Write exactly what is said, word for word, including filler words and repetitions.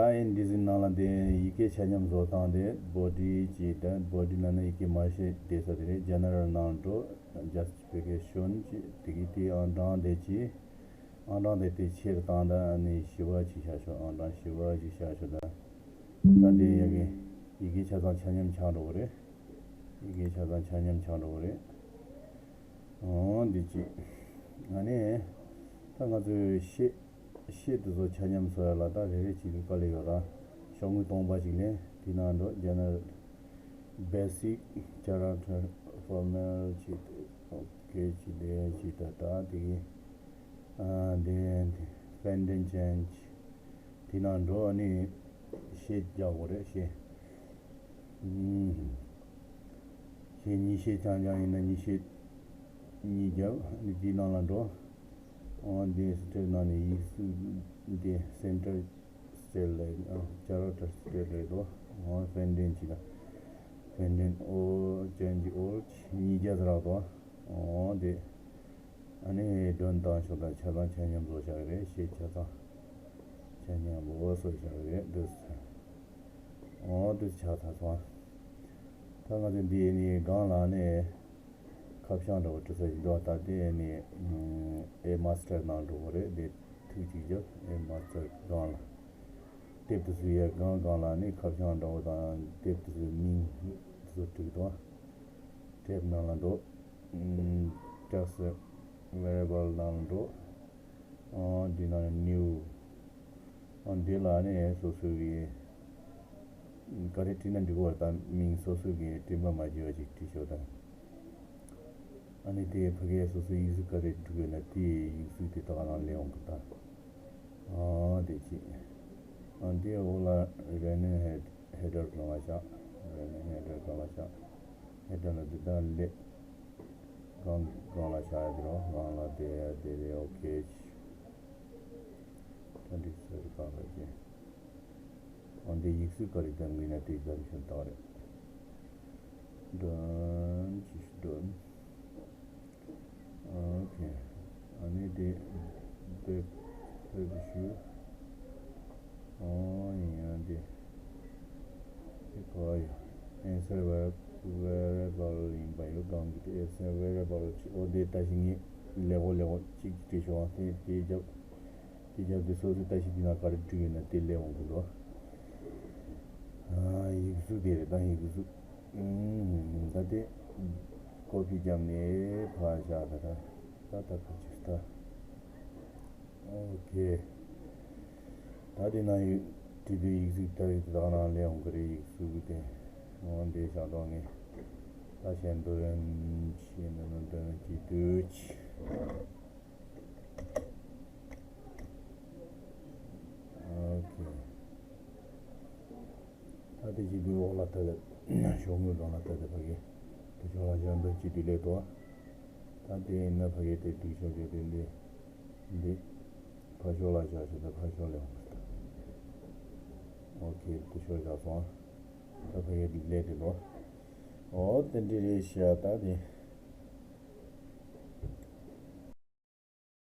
ཨ་ཡིན་འདི་ཟིན་ནང་ལ་དེ་ཡི་གེ་ཆ་མཉམ་བཟོ་སྟངས་དེ་བོ་ཌི་ཅེས་དང་བོ་ཌི་ནང་ན་ཡི་གེ་མ་ཤེས་བསྡད་ས་དེ་རེད། ཇེ་ནེ་རལ་ནང་འགྲོ། ཇ་སི་ཕི་ཀེ་ཤོན་ཅེས་དེ་གི་དེ་ཨང་གྲངས་དེ་ཅེས་ཨང་གྲངས་དེ་དེ་ཆེར་བཏང་དང་ཨ་ནི་བཞི་བ་ཅིག་བཞག་ཤོག་ཨང་གྲངས་བཞི་བ་ཅིག་བཞག་ཤོག་ད་ད་དེ་ཡ་གི་ཡི་གེ་ཆ་ཚང་ཆ་མཉམ་ཆགས་འགྲོ་གི་རེད། ཡི་གེ་ཆ་ཚང་ཆ་མཉམ་ཆགས་འགྲོ་གི་རེད། འོ་འདི་ཅི། ཨ་ནི། ད་ང་ཚོས་ཤེས། ཤེས་དེ་ཚོ་ཆ་མཉམ་བཟོ་ཡ་ལ་ད་རེ་རེ་བྱེད་དུས་དཀའ་ལས་ཡོད་ར། ཤོག་ངོས་སྟོང་པ་ཞིག་ལེན། དེ་ནང་འགྲོ། ཇེ་ནེ་རལ། བེ་སིག། ཁེ་རེག་ཊར། ཕོར་མལ་བྱེད་དུས། ཨོ་ཀེ་བྱེད་དུས་བྱེད་དུས་ད་དེ་གི་ཨ་དེ་ཕེན་ཌེན་ཅེན་ཇི། དེ་ནང་འགྲོ། ཨ་ནི་ཤེས་རྒྱག་དགོས་རེད། ཤེས། ཨུམ། ཤེས་གཉིས་ཤེས་རྐྱང་རྐྱང་ཡིན་ན་གཉིས་ཤེས་གཉིས་རྒྱབ། ཨ་ནི་དེའི་ནང་ལ་འགྲོ། འོ་འདི་སི་ཊེལ་ནང་ནས་ཡིག་གཟུགས་འདི་སེན་ཊར་སི་ཊེལ་ལ། ཨ་ཁེ་རེག་ཊར་སི་ཊེལ་རེད་དོ། འོ་ཕེན་ཌེན་ཅི་ལ། ཕེན་ཌེན་ཨོ་ཅེན་ཇི་ཨོ་གཉིས་རྒྱབ་རག་དོ། འོ་འདི། ཨ་ནི་ཌོན་བཏང་ཤོག་དང་ཆ་ཚང་ཆ་མཉམ་བཟོ་བཞག་རེད། ཤེས་ཆ་ཚང་ཆ་མཉམ་བཟོ་བཞག་རེད་འདུག་འོ་འདུག་ཆ་ཚང་སོང་། ད་ང་ཚོ་འདི་ནི་སྒང་ལ་ནི་ཁ་བྱང་འདྲ་བོ་འབྲི་ས་ཞིག་འདུག་ད་དེ་ནི་ཨེ་མ་སི་ཊར་ནང་འགྲོ་དགོས་རེད། དེ་ཐུག་ཅིག་རྒྱབ། ཨེ་མ་སི་ཊར་སྒང་ལ་དེབ་དེ་ཚོ་ཡ་སྒང་སྒང་ལ་ནི་ཁ་བྱང་འདྲ་བོ་དང་དེབ་དེ་ཚོའི་མིང་དེ་ཚོ་བྲིས་འདུག་དེབ་ནང་ལ་འགྲོ། ཨམ། ཊེག་སི་ཊི་ཝེ་རི་བལ་ནང་ལ་འགྲོ། ཨ་འདི་ནང་ནིའུ། ཨ་འདི་ལ་ནི་སོ་སོ་གི་ག་རེ་བྲིས་ན་འགྲིག་གི་རེད། ད་མིང་སོ་སོ་གི་སྤྲིན་པ་མ་བརྗེ་བ་ཅིག་བྲིས་ཤོག་དང་། ཨ་ནི་དེ་ཕ་གིའི་སོ་སོའི་ཡིག་གཟུགས་ག་རེ་འབྲི་དགོས་ན་དེའི་ཡིག་གཟུགས་དེ་ད་ག་རང་ལས་འོང་གི་ད། ཨ་དེ་ཅི། ཨ་འདི་འོག་ལ་རེ་ནི་ཧེ་ཧེ་ཌར་སྒང་ལ་བཞག་རེ་ནི་ཧེ་ཌར་སྒང་ལ་བཞག་ཧེ་ཌར་ལ་འདི་ལྟར་སླེབས། སྒང་སྒང་ལ་བཞག་ཡ་དེ་རོ། སྒང་ལ་བསྡད་ཡ་དེ་རེད། ཨོ་ཀེ། ད་འདི་ཚོ་རེ་གང་ལ་བྱེད། འོན་ཏེ་ཡིག་གཟུགས་ག་རེ་བདམས་དགོས་ན་དེ་བདམས་ཤོག་ད་རེད། ཌོན་ཅི་ཞིག་ཌོན། ཨོ་ཀེ། ཨ་ནི་དེ་དེ་དེ་ཞུ། ཨོ་ཡིན་ཡང་དེ་དེ་ག་ཡོད། ཨེན་སར་ཝེ་རི་ཝེ་རི་ཨེ་བལ་ཡིན་པ་ཡོད། སྒང་གི་དེ་ཨེན་སར་ཝེ་རི་ཨེ་བལ་ཅིག་ཨོ་དེ་ད་ཞིག་ངས་ལེགས་པོ་ལེགས་པོ་གཅིག་བྲིས་ཤོག་དེ་དེ་རྒྱབ། དེ་རྒྱབ་དེ་སོ་སོའི་ལྟ་ཞིབ་དེ་ན་ག་རེ་བྲིས་ཡོད་ན་དེ་ལས་འོང་གི་འདུག་ཨ་ཡིག་གཟུགས་དེ་རེད་ད་ཡིག་གཟུགས། ཨུམ། ད་དེ་ཀོ་པི་བརྒྱབ་ནས་ཕར་བཞག་ད་ད་ད་ད་ཕར་ཅིག་ད། ཨོ་ཀེ། ད་དེ་ན་ཡིག་བྲིས་པའི་ཡིག་གཟུགས་ད་ཡིག་ད་ག་རང་ལས་འོང་གི་རེད། ཡིག་གཟུགས་དེ་འོ་འདི་བཞག་དོགས་ནས་ད་གཞན་དོན་ཆེ་ན་ན་དོན་གྱི་འདོད་ཆེ། ཨོ་ཀེ། ད་དེ་བཞིན་དུ་འོག་ལ་ལྟ་སྟེ། ཤོག་ངོས་སྒང་ལ་ལྟ་སྟེ་ཕ་གི་དེ་ཕྱོགས་ལ་བཞག་འདོད་ཀྱི་དུས་ལས་དོ། ད་དེ་ཡིན་ན་ཕ་གི་དེ་དུས་ཤོག་གི་དེ་འདི་འདི་ཕར་ཕྱོགས་ལ་བཞག་ཞིག་ད་ཕར་ཕྱོགས་ལས་འོང་། ཨོ་ཀེ། དེ་ཕྱོགས་བཞག་སོང་། ད་ཕ་གི་ལས་དེ་དོ། ཨོ་དེ་འདྲ་རེད་ཤག་ད་དེ།